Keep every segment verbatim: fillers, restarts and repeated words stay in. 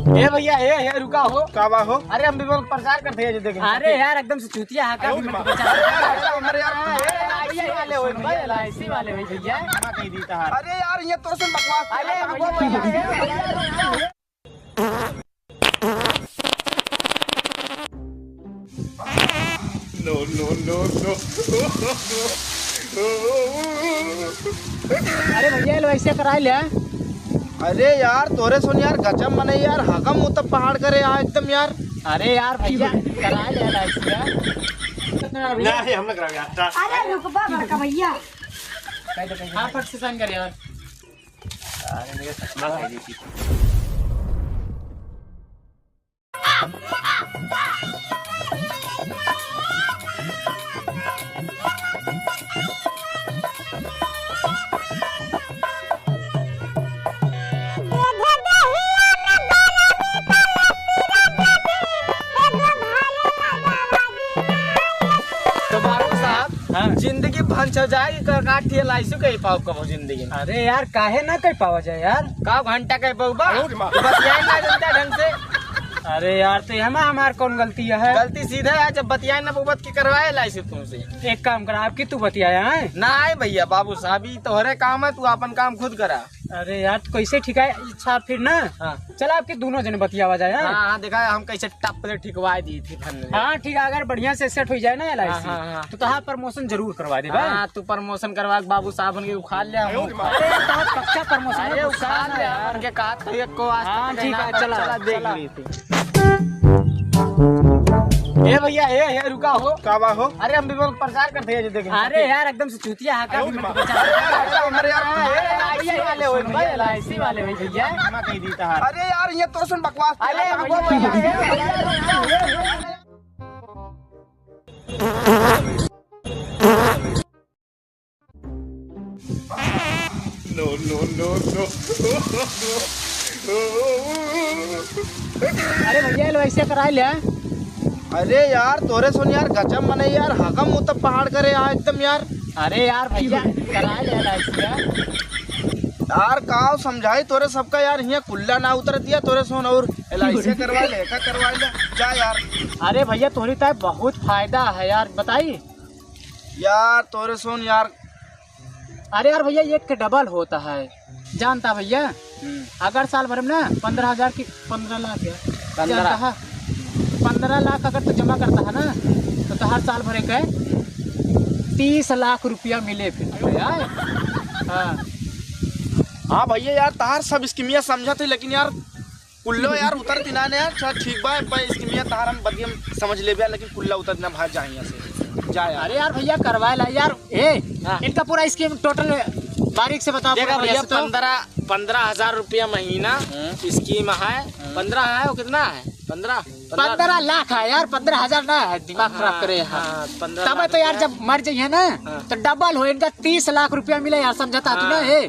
ए भैया, ए, ए, रुका हो। का बा हो? अरे, हम भी बहुत प्रचार करते हैं, जो देखें। अरे यार, एकदम से चूतिया है, का भी मत प्रचार। अरे यार, अरे यार, ए, एल आई सी वाले हो भैया, एल आई सी वाले हो भैया। अरे यार, ये तो सुन बकवास। अरे भैया, भैया, भैया। No, no, no, no। अरे भैया, लो ऐसे करा ले। अरे यार, तोरे सोन यार, गजब मने यार, हकम मुतब पहाड़ करे आ एकदम यार। अरे यार भैया, करा ले यार ऐसे यार। नहीं, हम ना करावे यार। अरे रुकबा बड़का भैया। हाँ, फट से sign कर यार। अरे मेरे सपना है जी। तो बाबू साहब, हाँ। जिंदगी भंच हो जाए, का, का ठेल आइसु कहीं पाओ कबो जिंदगी में। अरे यार, काहे ना कह पावा जाए यार? का घंटा कह पाऊबा? अरे माँ। तू बतियाए ना जनता ढंग से। अरे यार, तो एमा हमार कौन गलती है? गलती सीधा है, जब बतियाए ना पाऊबा त के करवाए लाइसे तुमसे। एक काम करा, आपकी तू बतियाया है? ना है भैया, बाबू साहब, ई तोहरे काम है, तू अपन काम खुद करा। अरे यार, तो कैसे ठिकाए? अच्छा, फिर ना, हाँ। चला, आपके दोनों जने बतियावा जाए, हाँ? हाँ, हाँ, देखा, हम कैसे टप से ठिकवाए दी थी धन। हाँ, ठीक है, अगर बढ़िया से set हो जाए ना एल आई सी, हाँ, हाँ, हाँ। तो तोहार promotion जरूर करवा दे, भाई। हाँ, तू promotion करवा के बाबू साहब के उखाड़ ले हम। अरे, तोहार पक्का promotion है, अरे, गुस्सा उखाड़ ना ले यार। हम, उनके कहा तो एक को आज हाँ, तक ठीक है, ना, चला, चला, देख चला। ली थी। ए भैया, ए, ए, रुका हो। का बा हो? अरे, हम भी बहुत प्रचार करते हैं, जो देखें। अरे यार, एकदम से चूतिया है, का भी मत प्रचार। अरे यार, अरे यार, ए, एल आई सी वाले हो भैया, एल आई सी वाले हो भैया। अरे यार, ये तो सुन बकवास। अरे भैया, भैया। No, no, no, no। अरे भैया, लो ऐसे करा ले। अरे यार, तोरे सुन यार, गजब मने यार, हकम मुतब पहाड़ करे आ एकदम यार। अरे यार भैया, करा ले एल आई सी यार। यार, काव समझाई तोरे सबका यार, हियाँ कुल्ला ना उतरत या तोरे सोन और एल आई सी करवा ले, का करवा ले, जा यार। अरे भैया, तोरी ताई बहुत फायदा है यार, बताई। यार, तोरे सोन यार। अरे यार भैया, एक के double होता है, जानता भैया? हम्म। अगर साल भर में ना पन्द्रह हजार की, पन्द्रह लाख है, पन्द्रह। जानता है? पन्द्रह लाख अगर तू जमा करता है ना, तो, तो हर साल भर एक है, तीस लाख रुपया मिले फिर तुझे, आए? हाँ। हाँ भैया यार, तहार सब स्कीमिया समझत है, लेकिन यार, कुल्लो यार उतरती ना ने यार। अच्छा, ठीक बा, बा, स्कीमिया तहार हम बदियम समझ लेबे, लेकिन कुल्ला उतरती ना, भाग जा हियाँ से, जा यार। अरे यार भैया, करवा ला यार। ए, हाँ। इनका पूरा scheme total बारीक से बताओ, देखा पूरा भैया, बढ़िया से तो। पन्द्रह, पन्द्रह हजार रुपया महीना हाँ। Scheme है। हाँ। पन्द्रह है, वो कितना है? पन्द्रह? पन्द्रह लाख है यार, पन्द्रह हजार ना है, दिमाग खराब हाँ, करे यार। हाँ, पन्द्रह तब लाख तो यार, रुपया। जब मर जाइए ना, हाँ। तो double हो, इनका तीस लाख रुपया मिले यार, समझता तू ना हाँ। है?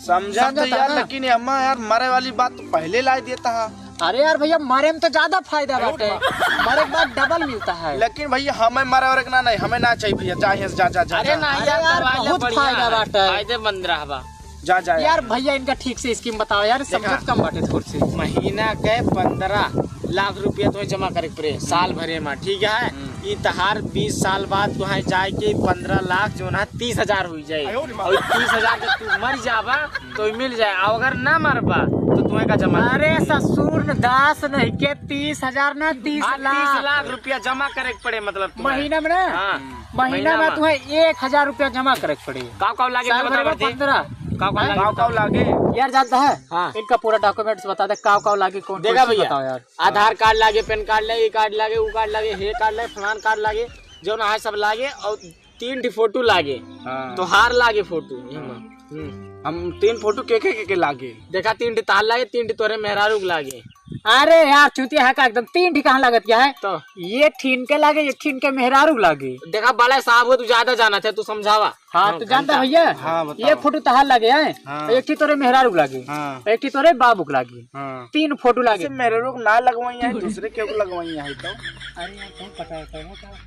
समझा तो समझता यार, ना? लेकिन अम्मा यार, मरे वाली बात तो पहले ला देता है। अरे यार भैया, मरे में तो ज्यादा फायदा अरे बाटे, उठ। मरे के बाद double मिलता है। लेकिन भैया, हमें मरे वरे के ना, नहीं, हमें ना चाहिए भैया, जा यहाँ से, जा, जा, जा, अरे जा। ना अरे यार, यार, करवा ले, बहुत बढ़िया फायदा है। बाटे। फायदेमंद रहबा। जा, जा, यार यार। भैया, इनका ठीक से scheme बताओ यार, देखा, समझत कम बाटे थोड़ से। महीना के पन्द्रह लाख रुपया तुम्हें जमा करे के पड़े, साल भरे में, ठीक है? हम्म। ई तहार बीस साल बाद तुहां जाए के पन्द्रह लाख जो ना तीस हजार हुई जाए। आयो रे माँ। और तीस हजार जब तू मर जाबा, तो ई मिल जाए, और अगर ना मरबा, तो तुम्हें का जमा अरे करे? ससुर न दास नहीं के तीस हजार ना, तीस हाँ, लाख। तीस लाख रुपया जमा करे के पड़े, मतलब तुम्हें। महीना में ना? हाँ। महीना महीना में में। तुम्हें एक हजार रुपया जमा करे के पड़े। का का लागे साल बताओ भर में बते? पन्द्रह। का का लागे का का बताओ? लागे? यार जानता है? हाँ। इनका पूरा documents बता दे, का का लागे, कौन देखा कौन सी भैया, बताओ यार। आधार कार्ड लागे, पैन कार्ड लागे, ई कार्ड लागे, ऊ कार्ड लागे, हे कार्ड लागे, फलान कार्ड लागे, जो ना है सब लागे, और तीन ठी फोटो लागे। हाँ। तोहार लागे फोटो, हाँ। हम्म। हम तीन फोटो के, के, के, के लागे? देखा, तीन ठी तोहार लागे, तीन ठी तोरे मेहरारू के लागे। अरे यार, चूतिया है का एकदम? तीन ठी कहाँ लागत क्या है? तो? ये ठी इनके लागे, एक ठी इनके मेहरारू के लागे। देखा, बड़ा साहब हो, तू ज्यादा जानत है, तू समझावा। हाँ, हाँ, तो जानता घंटा। भैया? हाँ, बताओ। ये फोटो तोहार लागे है, हाँ। एक ठी तोरे मेहरारू के लागे, हाँ। एक ठी तोरे बाबू के लागे। हाँ। तीन फोटो लागे। ऐसे मेहरारू के ना लगवाई है, दूसरे के लगवाई है तो? अरे यार, कौन पटा है, कौन पटा है?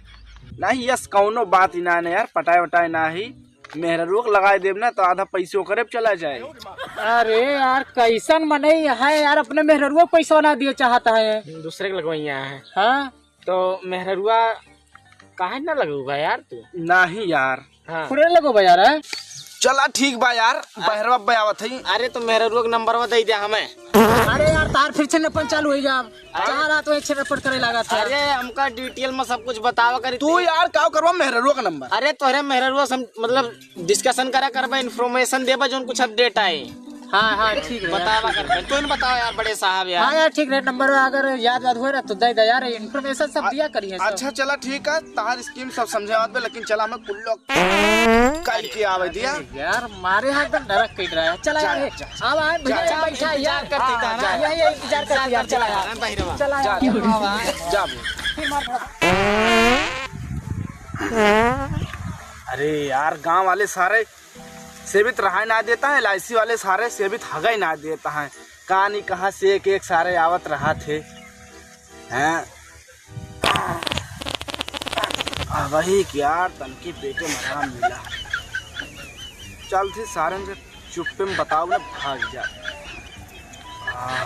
नहीं, यस, कौनो बात ही ना है यार, पटाए वटाए ना ही। मेहरारू के लगाए देब ना, तो आधा पैसे ओकरे पे चला जाए। अरे यार, कैसन मनई है यार, अपने मेहररुआ पैसा ना दिए चाहता है। दूसरे के लगवइया है। हाँ? तो मेहररुआ काहे ना लगउबा यार तू? नाही यार। हाँ। खुदे लगउबा यार, हैं? चला ठीक बा यार, बहरवा पे आवत हई। अरे तो मेहररुआ के नंबरवा दे दे हमें। अरे यार, तार फिर से नपन चालू हो गया। चार रात में एक से नपन करे लगा था। अरे हमका डिटेल में सब कुछ बतावा करी। तू यार का करवा मेहररुआ का नंबर? अरे तोहरे मेहररुआ से हम, मतलब, डिस्कशन करा करबा, इन्फॉर्मेशन देबा, जौन कुछ अपडेट आए। हाँ, हाँ, ठीक है। बतावा करबा। तू ही बतावा यार, बड़े साहब यार। हाँ यार, ठीक रहे, नंबर अगर याद वाद हुए ना तो दे दे यार, इन्फॉर्मेशन सब दिया करिए सब। अच्छा, चला ठीक है, तार स्कीम सब समझावत बे, लेकिन चला हमें कुल्लो कल के आवे दिया। यार, मारे हाथ एकदम नरक कट रहा है। चला जा, यार, जा, जा। अब आए भैया, जा, जा, बैठा इंतजार यार। करते हाँ, था ना। जा, यही, यही इंतजार करते यार, चला यार। हाँ, बहिरवा। चला जा, यार। जा, जा, जा। फिर मार पड़ा। अरे यार, गांव वाले सारे सेवित रहाई ना देता है, एल आई सी वाले सारे सेवित हगाई ना देता है। कहाँ नहीं कहाँ से एक एक सारे आवत रहा थे। हैं? आ, वही कि यार, तनकी पेटे में आराम मिला। चल थी सारन से चुप्पे में बताओ ना, भाग जा। आ।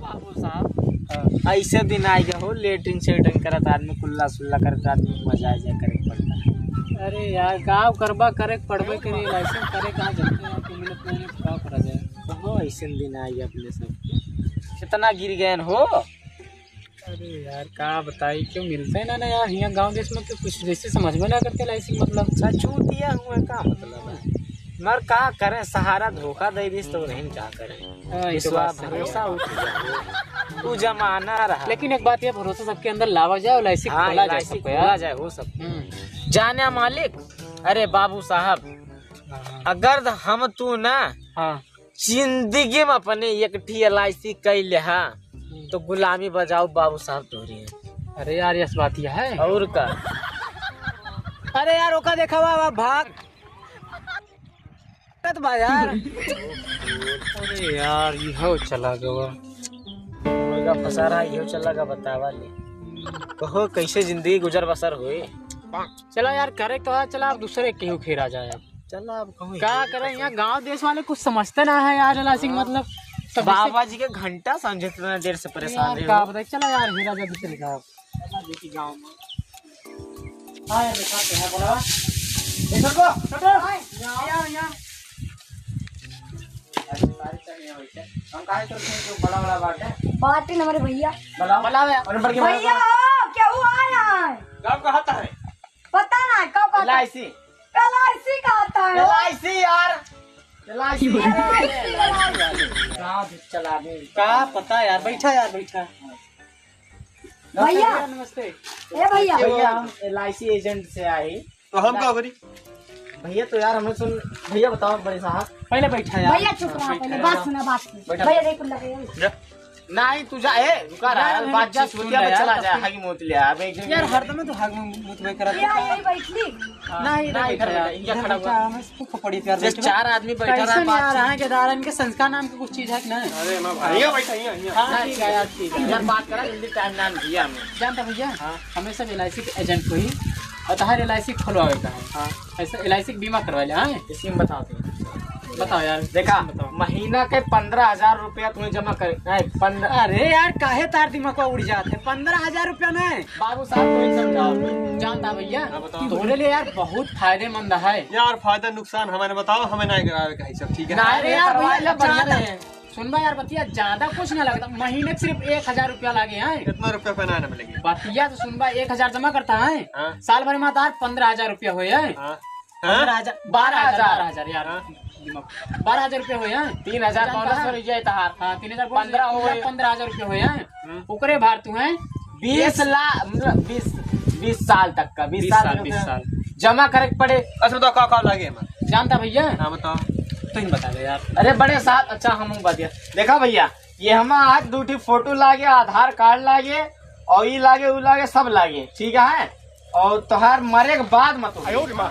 बाबू साहब, हाँ। ऐसे दिन आ गया हो, लेटरिन सेटरिन करत आदमी, कुल्ला सुल्ला करत आदमी, मजा आ जाए, करे के पड़ता है। अरे यार, गाँव करबा करे के पड़बे करे, लाइसेंस करे कहाँ जल्दी है, तो मिलत नहीं है, तो का करा जाए? कहो, ऐसे दिन आ गया अपने सब। कितना गिर गए हो? अरे यार, का बताई, क्यों मिलते हैं ना, ना यार, यहाँ गाँव देश में तो कुछ जैसे समझ में ना करते लाइसेंस, मतलब। अच्छा, चूतिया हुआ, का मतलब है? मर का करें, सहारा धोखा दे दिस तो नहीं, का करें? हाँ, ये तो विश्वास बात है। भरोसा उठ गया। वो जमाना रहा। लेकिन एक बात ये, भरोसा सबके अंदर लावा जाए और एल आई सी हाँ, खोला जाए एल आई सी सबको, खोला यार। जाए, वो सब। हम्म। जाने मालिक, अरे बाबू साहब, हाँ, हाँ। अगर हम तू ना हाँ। जिंदगी में अपने एक ठी एल आई सी कई लेहा, हम्म। तो गुलामी बजाओ बाबू साहब तोहरी है। अरे यार, यस बात यह है। और का? अरे यार, ओका देखा, वाह, वाह, भाग। दिक्कत बा यार। अरे यार, इहो चला गवा। मुर्गा फंसा रहा, इहो चला गवा, बतावा ले। कहो, कैसे जिंदगी गुजर बसर हुई? चला यार, करे तो है, चला, अब दूसरे केहू फेरा जाए। चला, अब कहूँ का करे, यहाँ गांव देश वाले कुछ समझते ना है यार, एल आई सी, मतलब, सब बाबा जी के घंटा समझे, इतना देर से परेशान यार, रहे का हो। बताए, चला यार, हेरा जा दूसरे गाँव। चला, देखी गाँव में। हाँ यार, दिखाते हैं, बोला। ए, छोटको, छोटको। हाँ, यहाँ, यहाँ, यहाँ। अरे, सारी चल यहाँ बैठे। हम काहे चलते हैं, जो बड़ा वाला बात है? पार्टी न हमारे भैया। बुलाओ। बुलाओ यार। अरे, बड़के भैया। भैया हो, केहू आया है? गाँव का हाथ है? पता ना, कब कहता? L I C. L I सी कहता है। एल आई सी यार। L I C. L I C, L I C. का चला दे। का पता यार, बैठा यार, बैठा। भैया। नमस्ते। ए भैया। भैया, हम एल आई सी एजेंट से आए। तो हम का करी? भैया, तो यार, हमें सुन, भैया, बताओ, बड़े साहब। पहले बैठा यार। भैया, चुप रहा, पहले बात सुना, बात सुन। बैठा। भैया, देख, लगे। जा। नहीं, तू जा, ए, रुका रहा, यार, बातचीत होती है, चला जा, हगी मूत ले, अब एक जन यार, हरदम तो हग मूत में करत ये, यही बैठ ली। हाँ, नहीं, नहीं, इधर इधर बैठा, इधर इधर खड़ा बैठा, हुआ। हम इसको पकड़ी प्यार ये बैठा। चार आदमी बैठा रहा, कैसे नहीं आ रहा है, केदार, इनके संस्कार नाम की कुछ चीज है कि नहीं? अरे, ना भाई। ये बैठा, ये, ये। हाँ, ठीक है यार, ठीक है। इधर बात करा, जल्दी टाइम ना दिया हमें। जानता भैया, हाँ। हमें सब एल आई सी के एजेंट को ही, और तहार एल आई सी खोलवावे का है। हाँ। ऐसा एल आई सी के बीमा करवा ले, हाँ? इसी में बताओ तुम। बताओ यार, देखा, इसमें बताओ। महीना के पन्द्रह हजार रुपया तुम्हें जमा करे, नहीं, पन्द्रह। अरे यार, काहे तार दिमाग उड़ जात है? पन्द्रह हजार रुपया नहीं। बाबू साहब, तुम ही समझाओ। जानता भैया, हाँ, बताओ। तोरे लिए यार बहुत फायदेमंद है। यार, फायदा नुकसान हमें बताओ, हमें नहीं करावे का है सब, ठीक है? नहीं, अरे यार, करवा भैया, ले, बढ़िया जानता रहे। सुनबा यार बतिया, ज्यादा कुछ ना लगता, महीने के सिर्फ एक हजार रुपया लागे हैं। कितना रुपया पे ना मिलेगी? बतिया तो सुनबा, एक हजार जमा करता है, हाँ। साल भर में तार पन्द्रह हजार रुपया होए हैं। हाँ। पन्द्रह हजार, बारह हजार, बारह हजार यार। हाँ। दिमाग। बारह हजार रुपया होए हैं। तीन हजार जानता बोनस है? हो जाए तार। हाँ, तीन हजार बोनस पन्द्रह हो गए। पन्द्रह हजार रुपया होए हैं। हम्म। ओकरे भार तू है बीस लाख, मतलब बीस, बीस साल तक का, बीस बीस साल साल, तक बीस का साल। जमा करे के पड़े। अच्छा, बताओ, का, का लागे एमा? जानता भैया? हाँ, बताओ। तुम बता दे यार। अरे बड़े साहब, अच्छा, हम बता दिया। देखा भैया, ये हमा आज दू ठी फोटो लागे, आधार कार्ड लागे, और ई लागे, ऊ लागे, सब लागे, ठीक है? और तोहार मरे के बाद में तोहरे, आयो रे माँ।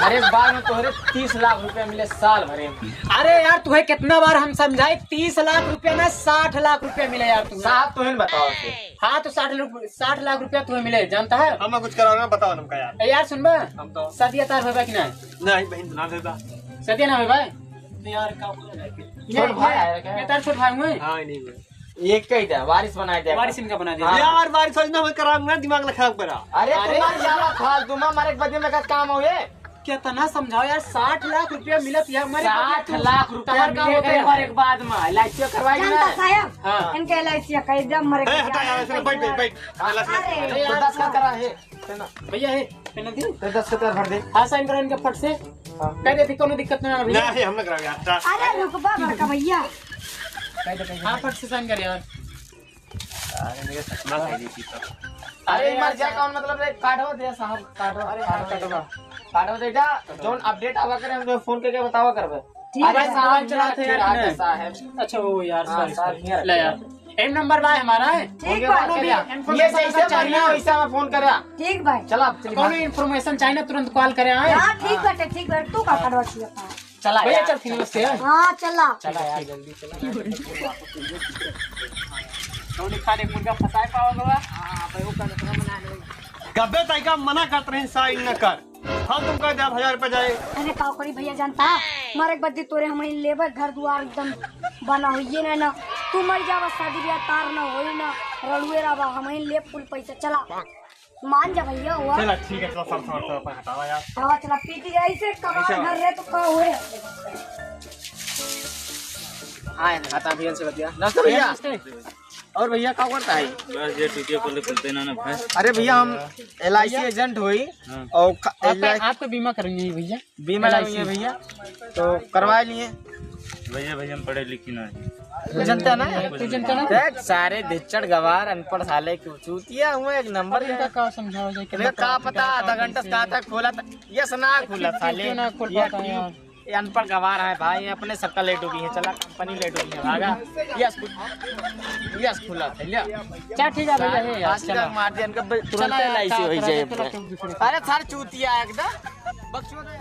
मरे के बाद में तोहरे तीस लाख रुपया मिले साल भरे में। अरे यार, तुहे कितना बार हम समझाए, तीस लाख रुपया ना, साठ लाख रुपया मिले यार तुहे। साहब, तुहे न बताओ से। हाँ, तो साठ लाख, साठ लाख रुपया तुहे मिले, जानता है? हम कुछ कराओ ना, बताओ हमका यार। ए यार, सुनबा? हम तो सदिया तार होबा कि ना? नहीं बहन, ना होबा। सदिया ना होबा? तो यार, का बोला जाए? ये, छोट भाई ये, आया क्या? ये तार छोट भाई हुए? हाँ, नहीं हुए। ये कही दे, वारिस बनाए दे। वारिस इनका बना दे। हाँ। यार, वारिस वारिस ना होए, कराम ना, दिमाग ना खराब करा। अरे, अरे। तुम्हारे ज्यादा फालतू में, मरे के बदले में का काम हो ये? कितना समझाओ यार, साठ लाख रुपया मिलत है, मरे के बदले साठ लाख रुपया तोहार का मिले होता है? एक बार एक बाद में, एल आई सी करवाई जानता ना। साहब, हाँ। इनके एल आई सी का एकदम मरे ए, के हटा यार, बैठ, बैठ, बैठ। हाँ, एल आई सी अरे, तो दस का करा है। है ना? भैया, है, पेन दी। तो दस का भर दे। हाँ, साइन करा इनका फट से। हाँ। कह दे, कोनो दिक्कत ना, भैया। नहीं, हम ना करावे यार। अरे, रुकबा बड़का भैया। कह दे, कह दे। हाँ, फट से साइन कर यार। अरे, मेरे सपना है ये चीज़ तो। अरे, अरे, मर जा, यार, कौन मतलब रे? काटो दे साहब, काटो, अरे, काटो हाँ, दे। काटो। काटो दे, जा, जोन अपडेट आवा करे, हमको फोन करके बतावा करबे। ठीक अरे, है। साहब, चलाते हैं फिर आगे आपने। साहब। अच्छा, वो यार, हाँ, सॉरी, साहब, सॉरी। यार। ले यार। एम नंबर बा हमारा है। ठीक ओके, बा। कोनो भी ओके। इन्फॉर्मेशन ये सही से चाहिए ना? वैसा में फोन करा। ठीक भाई। चला, चल, कोनो भाई। इन्फॉर्मेशन चाहिए ना, तुरंत कॉल करे आए। हाँ, ठीक हाँ। बाटे, ठीक बाटे। तू का करवा छिया? चला भैया, यार, चल, फिर चल, नमस्ते। चला। हाँ, चला। चला यार, जल्दी चला। कौन खाने मुर्गा फंसाए पावा गवा? हाँ, भाई, वो का नखरा बना ले। गबे तैका मना करत रही, साइन न कर। हम तुमका दे हजार रुपया जाए। अरे का करी भैया, जानता? मरे के बदे तोरे हम ही लेबे, घर दुआर एकदम बना होइए ना, ना। तू मर जावा, शादी ब्याह तार ना होई ना, रड़ुए रहा, हम ही लेब कुल पैसा। चला, मान जा भैया, हुआ। चला, ठीक है, चला, सब समझ, सब अपन हटावा यार। हवा चला, पीटी जाए से कबाड़ ऐसा। घर रे तो का हुए? हाँ, आता भैया से बतिया। नमस्ते भैया। नमस्ते। और भैया, का करता है? बस ये टीटीए को लेकर देना ना भाई। अरे भैया, हम एल आई सी एजेंट होई हाँ। और क-, आपका, एल आई सी आपका बीमा करेंगे भैया? बीमा एल आई सी। नहीं है भैया, तो करवा लिए। भैया, भैया, हम पढ़े लिखे ना है। तू जनता ना? तू जनता ना? देख, सारे धिच्चड़ गवार, अनपढ़ साले, क्यों चूतिया हुए एक नंबर अब इनका है। का समझावा जाए, इनका कितना का पता, आधा घंटा से कहाँ तक खोला था, ये सना खोला क्यों, साले। क्यों ना खोल ये पाता है क्यों? यार? ये अनपढ़ गवार है भाई, अपने सबका लेट हो गई है, चला कंपनी लेट हो गई है, भागा। यस, यस खुला था, ले। चल ठीक है भैया, हाँ, ये यार, आज चला। तक मार दिया इनका, ब-, तुरंत चला यार, एल आई सी का होई करा जाए चलो, पूरा। तुम दूसरे अरे सर चूतिया एकदम। बकचोद है।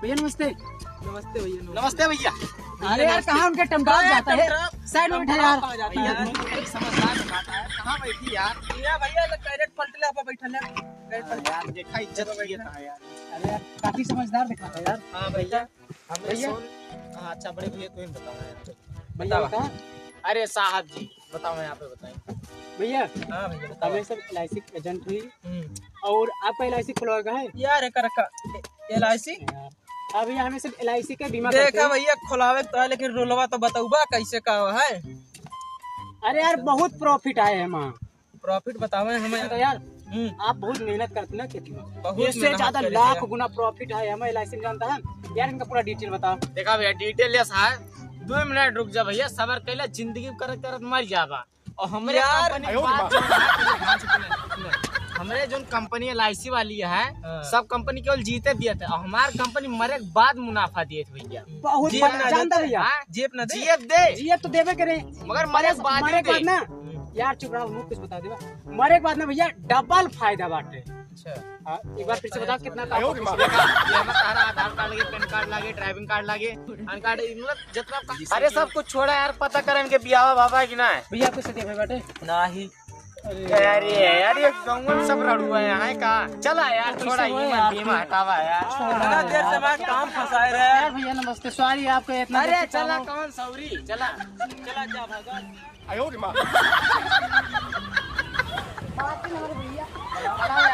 भैया नमस्ते। नमस्ते भैया, नमस्ते। नमस्ते भैया। अरे यार, कहाँ उनके टमटाम जाता है? साइड में बैठा यार। भैया, समझदार बात है। कहाँ बैठी यार? भैया, भैया, कैरेट पलटले पे बैठल है। कैरेट पलटले। यार, देखा इज्जत किए था यार। अरे यार, काफी समझदार दिखा था यार। हाँ भैया, हमें भैया। सुन, हाँ, अच्छा, बड़े भैया, तू ही बताओ यार। भैया बताओ। बता। अरे साहब जी, बताओ, यहाँ पे बताएं। भैया, हाँ भैया, बताओ। हमें सब एल आई सी एजेंट हुई हम्म। और आपका एल आई सी खुलवा का है? यार, एकर का, एल आई सी? हाँ भैया, हमें सब एल आई सी का बीमा करते देखा हैं। भैया, खुलावे तो है, लेकिन रोलवा तो बतौबा कैसे का है? अरे यार, बहुत प्रॉफिट आए हैं वहाँ। प्रॉफिट बतावे हमें। तो यार, हम्म। आप बहुत मेहनत करते ना खेती में। बहुत इससे मेहनत ज्यादा करी लाख है। गुना प्रॉफिट है हमें एल आई सी में, जानता है? यार, इनका पूरा डिटेल बताओ। देखा भैया, डिटेल यस है। दो मिनट रुक जा भैया, सबर कैला, जिंदगी करत करत मर जाबा। और हमरे यार, कंपनी आयो बात रे। जो है, सुनो, सुनो। हमरे जोन कंपनी एल आई सी वाली है, हाँ। सब कंपनी केवल जीते दिए थे, और हमार कंपनी मरे के बाद मुनाफा दिए थे भैया। बहुत जीप बड़ा, ना जानता देते। भैया? हाँ? जीप ना दे? जीप दे। जीप तो देबे करे। मगर मरे के बाद मरे के दे। बाद ना, हम्म। यार चुप रहो, मुँह कुछ बता देबा। मरे के बाद ना भैया डबल फायदा बाटे। अच्छा। हाँ, एक बार फिर से बताओ कितना ये हमें सारा आधार कार्ड लगे, पैन कार्ड लगे, ड्राइविंग कार्ड लगे, पैन कार्ड, मतलब जितना का अरे सब कुछ छोड़ा यार, पता कर इनके बियाह बाबा है कि ना है? भैया आपके सदिया भाई बाटे? नहीं। अरे यार, ये गाँव में सब रड़ुआ है, हैं का? चला यार, कैसे छोड़ा हुआ ये यार मत, ये तू? मत हटावा यार। छोड़ा इतना देर से यार। मैं काम फंसाए रहे। यार भैया नमस्ते, सॉरी आपको इतना अरे देर से चला काम कौन सौरी, चला। चला जा भागा। आयो रे माँ।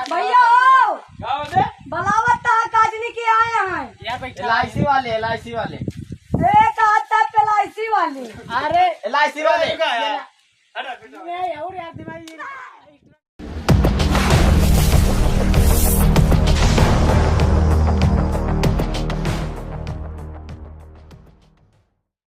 भैया हो, का होते? बलावत ता काजनी के आए हैं। यार भाई, एल आई सी वाले, एल आई सी वाले। ए, का आता एल आई सी वाले? अरे, एल आई सी वाले। अरे, ये और यार दिमाग ये